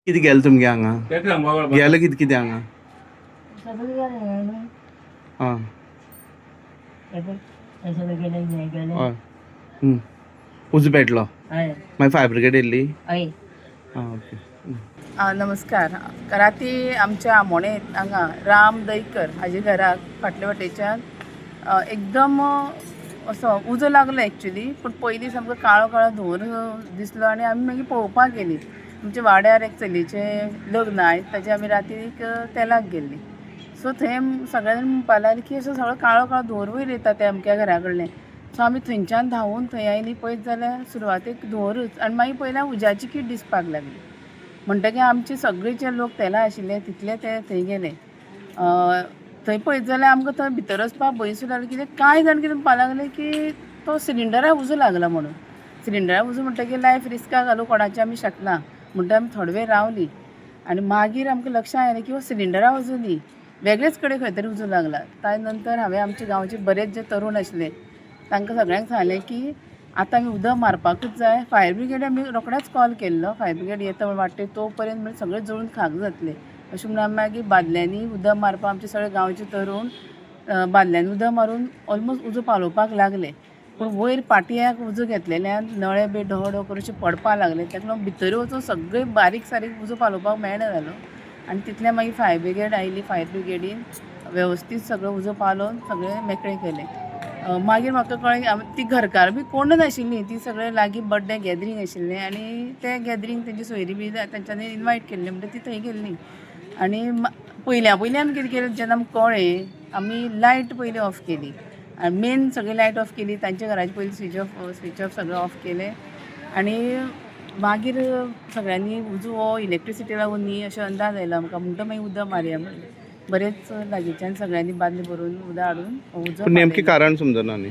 कितें गेलें तुमगे हांगा? तेका सांगपा. गेलें कितें कितें हांगा? सगळें गेलें न्हू. आं. हें सगळें गेलें, हें गेलें. हय, उजो पेटलो? हय. मागीर फायर ब्रिगेड येयल्ली? हय. आं, ओके. नमस्कार. राती आमच्या आमोणे हांगा राम दैकर हाजे घराक फाटले वाटेच्यान एकदम असो उजो लागलो एक्चुली, पूण पयलीं सामको काळो काळो धुंवर दिसलो आनी आमी मागीर पळोवपाक गेलीं. आमच्या वाड्यार एक चलयेचें लग्न आयज, ताजें आमी रातीक तेलाक गेल्लीं. सो थंय सगळे जाण म्हणपाक लागले की असो सगळो काळो काळो धुंवर वयर येता त्या अमक्या घरा कडल्यान. सो आमी थंयच्यान धांवून थंय आयलीं. पळयत जाल्यार सुरवातेक धुंवरूच आनी मागीर पयल्यार उज्याची कीट दिसपाक लागली. म्हणटगीर आमचे सगळे जे लोक तेला आशिल्ले तितले ते थंय गेले. थंय पळयत जाल्यार आमकां थंय भितर वचपाक भंय सुद्दां जालो, कित्याक कांय जाण कितें म्हणपाक लागले की तो सिलिंडराक उजो लागला म्हणून. सिलिंडराक उजो म्हणटगीर लायफ रिस्काक घालूं कोणाचें आमी शकना म्हणटा. आमी थोडे वेळ रावलीं आनी मागीर आमकां लक्षांत आयलें की हो सिलिंडराक उजो न्ही, वेगळेच कडेन खंय तरी उजो लागला. ताजे नंतर हांवें आमचे गांवचे बरेच जे तरूण आशिल्ले तांकां सगळ्यांक सांगलें की आतां आमी उदक मारपाकूच जाय. फायर ब्रिगेड आमी रोखडेच कॉल केल्लो. फायर ब्रिगेड येता म्हण वाटेर तो पर्यंत म्हणल्यार सगळें जळून खाक जातलें अशें म्हणून आमी मागीर बादल्यांनी उदक मारपाक आमचे सगळे गांवचे तरूण बादल्यांनी उदक मारून ऑलमोस्ट उजो पालोवपाक लागले. पूण वयर पाटयाक उजो घेतलेल्यान नळे बी डहो डहो करून अशें पडपाक लागले. ताका लागून भितर वचून सगळे बारीक सारीक उजो पालोवपाक मेळना जालो आनी तितले मागीर फायर ब्रिगेड आयली. फायर ब्रिगेडीन वेवस्थीत सगळो उजो पालोवन सगळें मेकळें केलें. मागीर म्हाका कळ्ळें ती घरकार बी कोण नाशिल्लीं. ती सगळे लागीं बड्डे गॅदरींग आशिल्लें आनी तें गॅदरींग तेंची सोयरी बी तेंच्यांनी इनवायट केल्लें म्हणटा ती थंय गेल्लीं. आनी पयल्या पयलीं आमी कितें केलें, जेन्ना आमकां कळ्ळें आमी लायट पयलीं ऑफ केली आनी मेन सगळी लायट ऑफ केली. तांच्या घराचे पयलीं स्विच ऑफ सगळें ऑफ केलें आनी मागीर सगळ्यांनी उजो हो इलेक्ट्रिसिटी लागून न्ही अशें अंदाज आयलो आमकां. म्हणटा मागीर उदक मारया म्हणलें. बरेंच लागींच्यान सगळ्यांनी बादली भरून उदक हाडून उजो पूण नेमकें पालयलो. कारण समजना न्ही?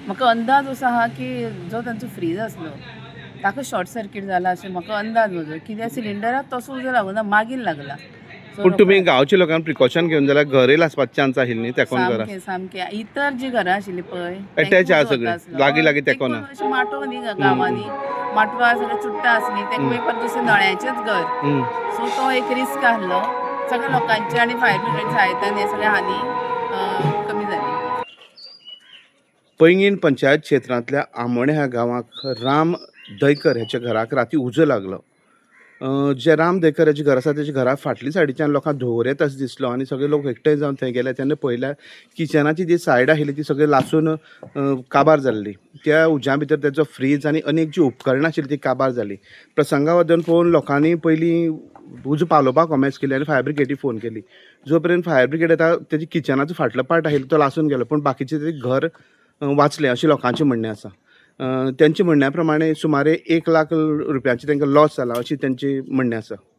म्हाका अंदाज असो आहा की जो तांचो फ्रीज आसलो ताका शॉर्ट सर्कीट जाला अशें म्हाका अंदाज म्हजो, कित्याक सिलिंडराक तसो उजो लागूना, मागीर लागला. सो पूण तुमी गांवच्या लोकांक प्रिकॉशन घेवन जाल्यार घरय लासपाचो चान्स आशिल्ली न्ही तेकोन घरा. सामकें सामकें. इतर जी घरां आशिल्लीं पळय Attach आहा तांकां उजो सगळीं. वता आसलो. लागीं लागीं तेंकोन तेंकून अशें माटोव न्ही गांवांनी माटवा सगळें चुट्टां आसली ताका मागीर परत दुसरें नळ्याचेंच घर. सो तो एक रिस्क आसलो सगळ्या लोकांचे आनी फायर ब्रिगेड सहायतान हे सगळे हानी कमी जाली. पैंगीण पंचायत क्षेत्रांतल्या आमोणें ह्या गांवाक राम दैकर ह्याच्या घराक राती उजो लागलो. जे राम दैकर हाचें घर आसा तेच्या घरा फाटली सायडीच्यान लोकांक धुंवर येता असो दिसलो आनी सगळे लोक एकठांय जावन थंय गेले तेन्ना पळयल्यार किचनाची जी सायड आशिल्ली ती सगळी लासून काबार जाल्ली. त्या उज्या भितर तेचो फ्रीज आनी अनेक जी उपकरणां आशिल्ली ती काबार जाली. प्रसंगा वचून पळोवन लोकांनी पयलीं उजो पालोवपाक कोमेस केली आनी फायर ब्रिगेडीक फोन केली. जो पर्यंत फायर ब्रिगेड येता तेजी किचनाचो फाटलो पार्ट आशिल्लो तो लासून गेलो, पूण बाकीचें तें घर वाचलें अशें लोकांचें म्हणणें आसा. तेंच्या म्हणण्या प्रमाणे सुमारे 1 लाख रुपयांचे तांकां लॉस जाला अशें तेंचें म्हणणें आसा.